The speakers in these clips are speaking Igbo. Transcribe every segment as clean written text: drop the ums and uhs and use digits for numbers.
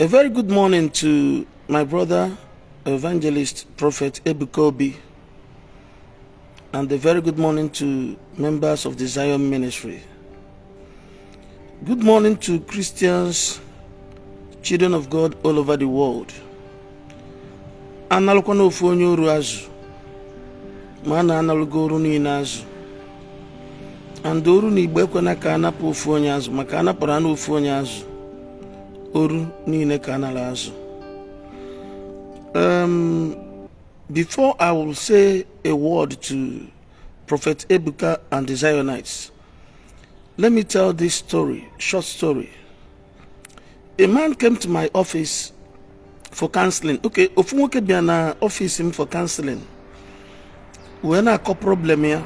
A very good morning to my brother, evangelist, Prophet Ebuka Obi, and a very good morning to members of the Zion Ministry. Good morning to Christians, children of God all over the world. Analụkwana ofu onye oru azụ ma a na-analụgo oru niile azụ and oru na Igbo ekwena ka anapụ ofu onye azụ maka anapụrụ anụ ofu onye azụ oru niile ka anara azụ. Before I will say a word to Prophet Ebuka and the Zionites, let me tell this story, short story. A man came to my office for counseling. Okay, ofu nwoke bịa na office m for counseling wee na-akọ problem ya.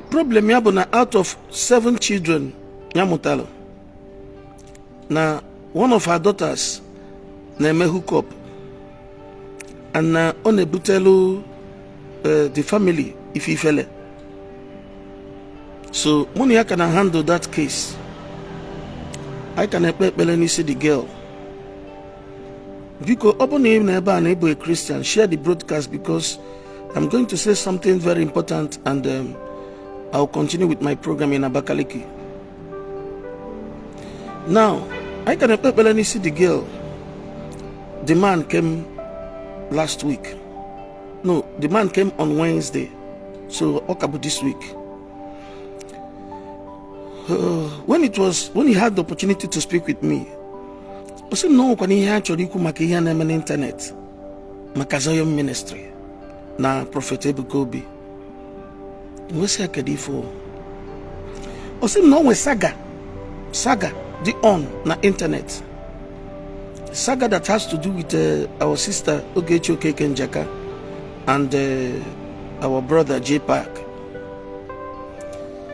Problem ya bụ na out of seven children ya mụtara, na one of her daughters na-eme hookup and na ọ na-ebutelu the family ife ifele. So mụ na ya ka na handle that case. Anyị ka na-ekpe ekpere n'isi the girl. Biko, ọ bụ na ị nọ ebe a na ịbụ a Christian, share the broadcast because I'm going to say something very important and I'll continue with my program in Abakaliki. Now, anyị ka na-ekpe ekpere n'isi the girl. The man came last week. No, the man came on Wednesday. So, ọ ka bụ this week. When he had the opportunity to speak with me, ọ sị m na ọ nwekwana ihe a chọrọ ikwu maka ihe a na-eme n'ịntanetị maka Zion Ministry na Prophet Ebuka Obi. Nwesị ya kedu ife o? Ọ sị m na o nwe saga dị on na internet, saga that has to do with our sister Ogechi Okeke Njaka and our brother J Park.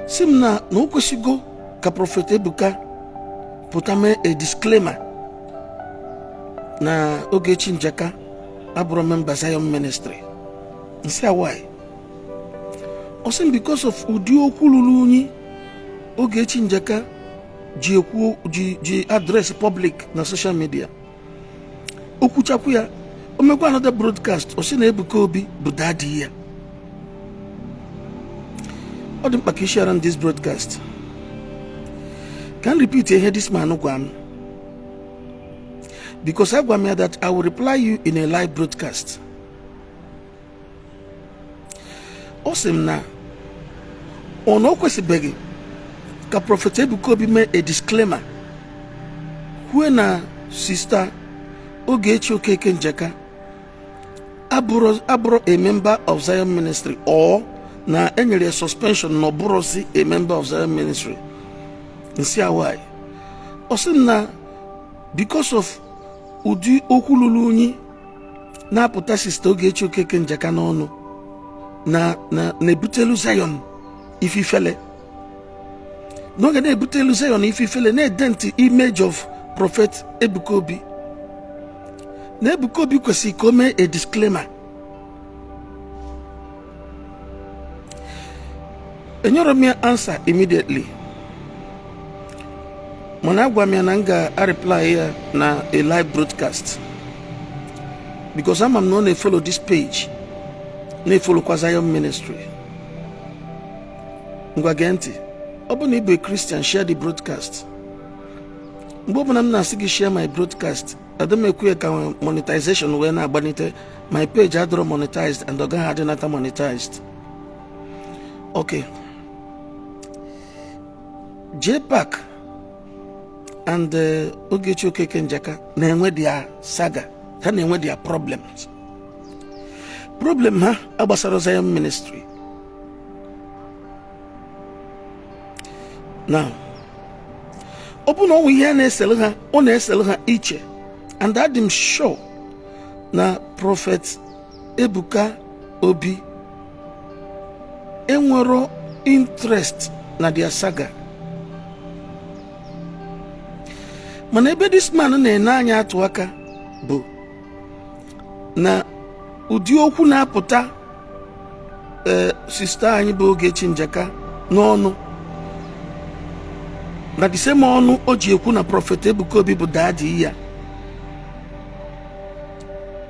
Sị m na o kwesịgo ka Prophet Ebuka pụta mee a disclaimer na Ogechi Njaka abụrụ member Zion Ministry. Nsị a, why? Ọ sị m because of ụdị okwu ruru unyi Ogechi Njaka ji ekwu, ji address public na social media. Okwuchakwu ya, o mekwa another broadcast, ọ sị na Ebuka Obi bụ daddy ya. Ọ dị mkpa ka ị share this broadcast. Ka m repeat ihe this man gwa m, because agwa m ya that I will reply you in a live broadcast. Ọ sị m na ọ na o kwesịbeghị ka Prophet Ebuka Obi mee a disclaimer kwue na Sister Ogechi Okeke Njaka abụrụ a member of Zion Ministry or na enyere ya suspension na ọ bụrụzi a member of Zion Ministry. Nsị a, why? Ọ sị m na because of ụdị okwu lụrụ unyi na-apụta Sister Ogechi Okeke Njaka n'ọnụ na na-ebutelu Zion ififele n'oge na-ebutelu Zion ififele, na-edent image of Prophet Ebuka Obi, na Ebuka Obi kwesịrị ka o mee a disclaimer. Enyere m ya answer immediately, mana agwa m ya na m ga-areply ya na a live broadcast because ama m na ọ na-efollow this page, na-efollowkwa Zion Ministry. Ngwa, gee ntị. Ọ bụ na ị bụ a Christian, share the broadcast. Mgbe ọbụla m na-asị gị share my broadcast, adị m ekwu ya ka monetization wee na-agbanite. My page adịrọ monetized and ọ gaghị adịnata monetized. Okay, JPAC and Ogechi Okeke Njaka na-enwe their saga, ha na-enwe their problems. Problem ha agbasara Zion Ministry. Now, ọ bụ na ọ nwe ihe a na-eselu ha, ọ na-eselu ha iche, and adị m sure na Prophet Ebuka Obi enwero interest na their saga. Mana ebe this man na-ene anya atụ aka bụ na ụdị okwu na-apụta ee sister anyị bụ Ogechi Njaka n'ọnụ Na the same ọnụ o ji ekwu na Prophet Ebuka Obi bụ daddy ya,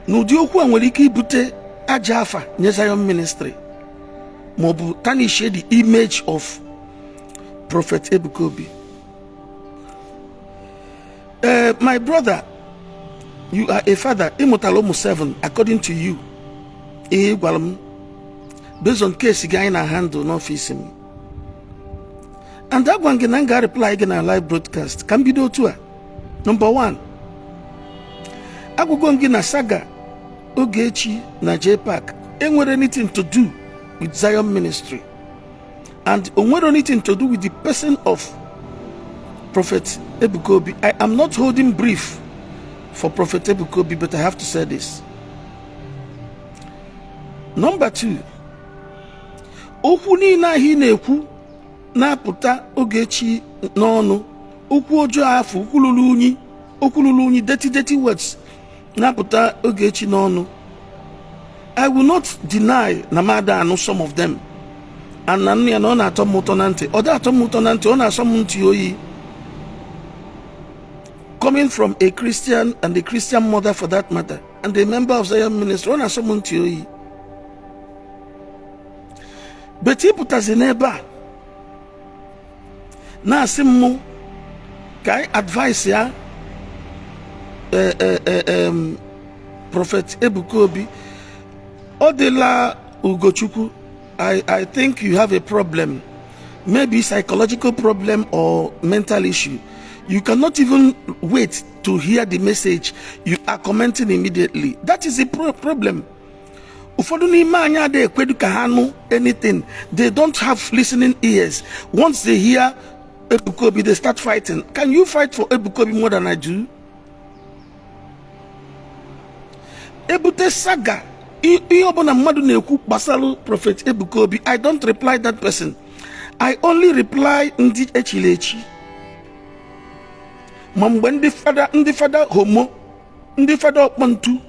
n'ụdị okwu a nwere ike ibute aja afa nye Zion Ministry maọbụ tarnish the image of Prophet Ebuka Obi. My brother, you are a father. Ịmụtala ụmụ 7 according to you, ihe ị gwara m based on case gị anyị na handle n'ọfịs m. And agwa m gị na m ga-reply gị na live broadcast. Ka m bido otu a. Number one, agwụgo m gị na saga Ogechi na JPAC enwere anything to do with Zion Ministry and o nwere anything to do with the person of Prophet Ebuka Obi. I am not holding brief for Prophet Ebuka Obi, but I have to say this. Number two, okwu niile ahụ ị na-ekwu na-apụta Ogechi n'ọnụ, okwu ọjọọ afọ, okwu lụrụ unyi, okwu lụrụ unyi, dirty dirty words na-apụta Ogechi n'ọnụ, I will not deny na m ada anụ some of them and na nnu ya na ọ na-atọ m ụtọ na ntị. Ọ dị atọ m ụtọ na ntị, ọ na-asọ m ntị oyi, coming from a Christian and a Christian mother for that matter and a member of Zion Ministry. Ọ na-asọ m ntị oyi, but ịpụtazi n'ebe a na-asị m mụ ka anyị advice ya Prophet Ebuka Obi. Ọ dịla Ugochukwu, I think you have a problem, maybe psychological problem or mental issue. You cannot even wait to hear the message, you are commenting immediately. That is a problem. Ụfọdụ n'ime anyị adịghị ekwedu ka ha nụ anything. They don't have listening ears. Once they hear Ebuka Obi, they start fighting. Can you fight for Ebuka Obi more than I do? Ebute saga, ihe ọbụla mmadụ na-ekwu gbasara Prophet Ebuka Obi, I don't reply that person. I only reply ndị echiri echi. Ma mgbe ndị fada homo, ndị fada ọkpọntu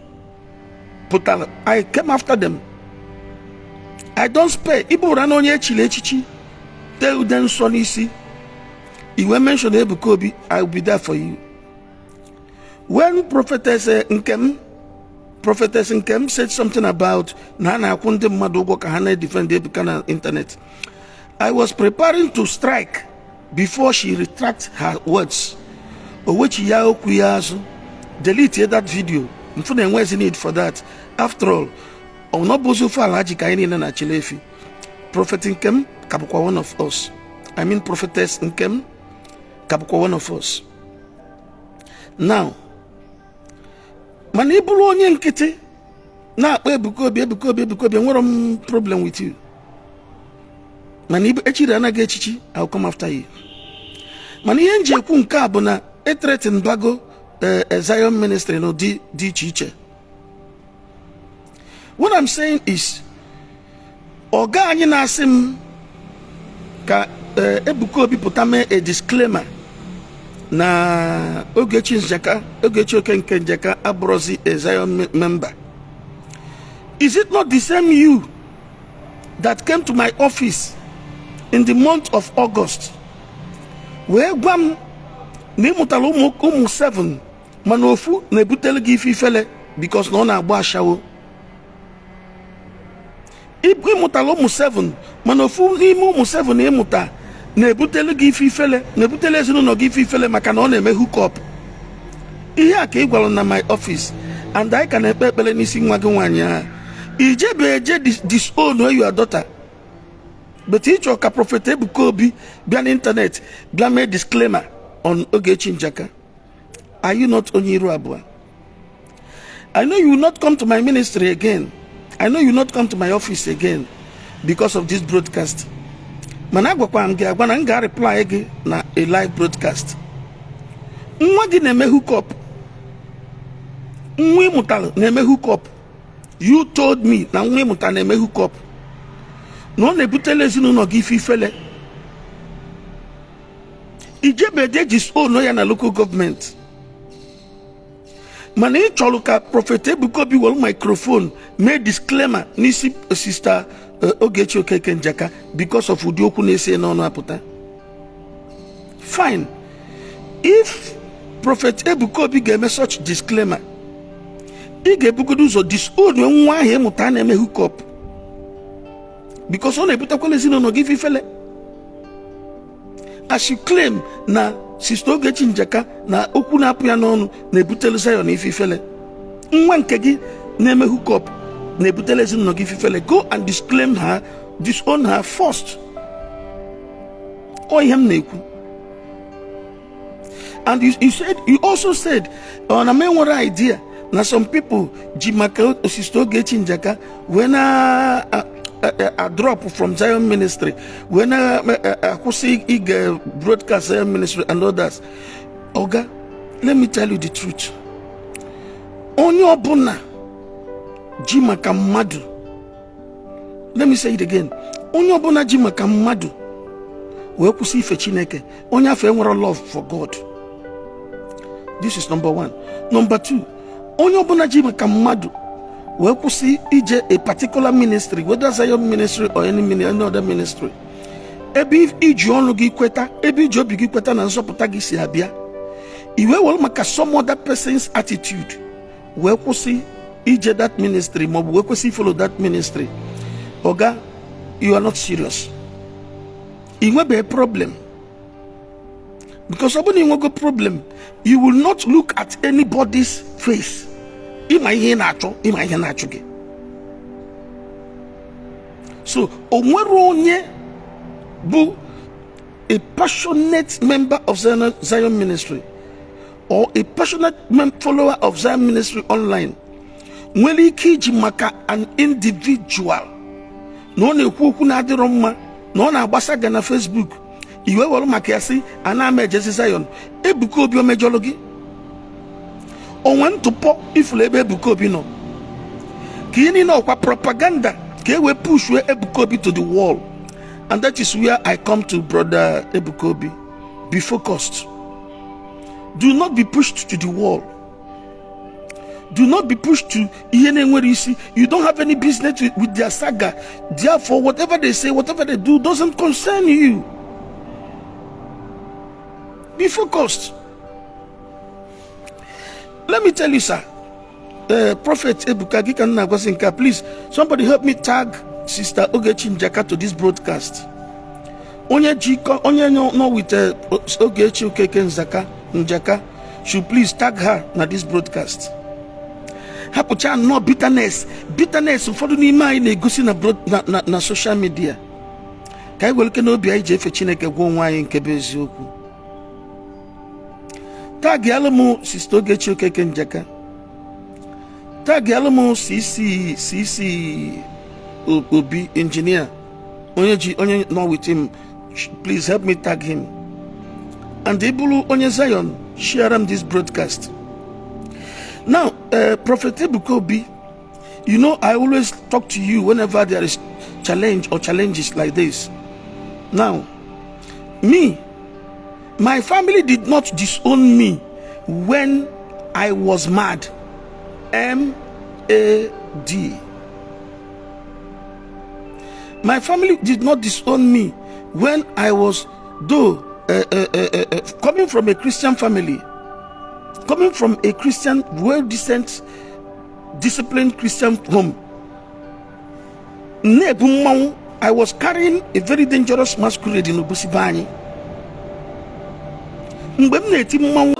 pụtara, I came after them. I don't spare. Ịbụ ụra na onye echiri echichi, tee ude nsọ n'isi, iwe mention Ebuka Obi, I will be there for you. When Prophetess Nkem, Prophetess Nkem said something about na a na-akwụ ndị mmadụ ụgwọ ka ha na-edefend Ebuka na internet, I was preparing to strike before she retract her words. O wechi ya okwu ya azụ, delete that video. Mfu na enwezi need for that. After all, ọ na bụzi ofe ala ji ka anyị niile na-achịla efi. Prophet Nkem ka bụkwa one of us. I mean, Prophetess Nkem ka bụkwa one of us now. Mana ị bụrụ onye nkịtị na-akpọ Ebuka Obi, Ebuka Obi, Ebuka Obi, enwere m problem with you. Mana echiri anaghị echichi, I will come after you. Mana ihe m ji ekwu nke a bụ na ethreaten bago Zion Ministry n'ụdị dị iche iche. What I'm saying is, ọga anyị na-asị m ka Ebuka Obi pụta mee a disclaimer na Ogechi Njaka, Ogechi Okeke Njaka abụrụzi a Zion member. Is it not the same you that came to my office in the month of August wee gwa m na ị mụtara ụmụ 7, mana ofu na-ebutelu gị ife ifele because na ọ na-agba ashawo? Ịmụtala ụmụ 7, mana ofu n'ime ụmụ 7 ịmụta na-ebutelu gị ife ifele, na-ebutelu ezinụlọ gị ife ifele maka na ọ na-eme hookup. Ihe a ka ị gwara na my office, and anyị ka na-ekpe ekpere n'isi nwa gị nwaanyị ahụ. Ijebe eje disown your daughter, but ịchọ ka Prophet Ebuka Obi bịa n'internet bịa mee disclaimer on Ogechi Njaka. Are you not onye iru abụọ? I know you will not come to my ministry again. I know you will not come to my office again because of this broadcast. Mana agwakwara m gị agwa na m ga-reply gị na a live broadcast. Nwa gị na-eme hookup, nwa ịmụtara na-eme hookup. You told me na nwa ịmụtara na-eme hookup, na ọ na-ebutela ezinụlọ gị ife ifele. Ijebede disown ya na local government, mana ị chọrọ ka Prophet Ebuka Obi were microphone mee disclaimer n'isi Sister Ogechi Okeke Njaka because of ụdị okwu na-esi n'ọnụ apụta. Fine. If Prophet Ebuka Obi ga-eme such disclaimer, ị ga-ebugodo ụzọ disown nwa ahụ ịmụta na-eme hookup, because ọ na-ebutekwala ezinụlọ gị ifele. As you claim na Sister Ogechi Njaka na okwu na-apụ ya n'ọnụ na-ebutelu Zion ife ifele, nwa nke gị na-eme hookup na-ebutele ezinụlọ gị ifefele. Go and disclaim her, disown her first. Ọ ihe m na-ekwu. And you also said ọ na m enwere idea na some people ji maka Sister Ogechi Njaka wee na a drop from Zion Ministry, wee na akwụsị ige broadcast Zion Ministry and others. Oga, let me tell you the truth. Onye ọbụla ji maka mmadụ, let me say it again, onye ọbụla ji maka mmadụ wee kwụsị ife Chineke, onye afọ enwere love for God. This is number one. Number two, onye ọbụla ji maka mmadụ wee kwụsị ije a particular ministry, whether Zion Ministry or any other ministry, ebe iji ọnụ gị kweta, ebe iji obi gị kweta na nzọpụta gị si abịa, i wee were maka some other person's attitude wee kwụsị ije that ministry maọbụ wee kwụsị follow that ministry, oga, you are not serious. Ị nwebeghị problem, because ọ bụrụ na ị nwego problem, you will not look at anybody's face. Ịma ihe ị na-achọ, ịma ihe na-achụ gị. So o nwere onye bụ a passionate member of Zion Ministry or a passionate follower of Zion Ministry online nwere ike iji maka an individual na ọ na-ekwu okwu na-adịrọ mma, na ọ na-agbasa ga na Facebook, iwe were maka ya sị ana ama ejezi Zion. Ebuka Obi o mejọrọ gị? Onwe ntụpọ ifuru ebe Ebuka Obi nọ? Ka ihe niile ọkwa propaganda ka e wee pushue Ebuka Obi to the wall. And that is where I come to Brother Ebuka Obi. Be focused. Do not be pushed to the wall. Do not be pushed to ihe na-enwere isi. You don't have any business with their saga. Therefore, whatever they say, whatever they do doesn't concern you. Be focused. Let me tell you, sir, Prophet Ebuka, gị ka m na-agwasị nke a. Please, somebody help me tag Sister Ogechi Njaka to this broadcast. Onye ji onye nọ with Ogechi Okeke Nzaka Njaka should please tag her na this broadcast. Hapụcha nnọọ bitterness, bitterness ụfọdụ n'ime anyị na-egosi na social media. Ka anyị were n'obi anyị ji efe Chineke gwa onwe anyị nke bụ eziokwu. Tagialụ m Sister Ogechi Okeke Njaka, tagialụ m CC CC Obi engineer, onye ji onye nọ with him, please help me tag him. And ị bụrụ onye Zion, share am this broadcast now. Prophet Ebuka Obi, you know I always talk to you whenever there is challenge or challenges like this. Now, me, my family did not disown me when I was mad. M A D. My family did not disown me when I was, though, coming from a Christian family, coming from a Christian, well decent, disciplined Christian home. Na-ebu mmanwụ, I was carrying a very dangerous masquerade in Obosi be anyị. Mgbe m na-eti mmanwụ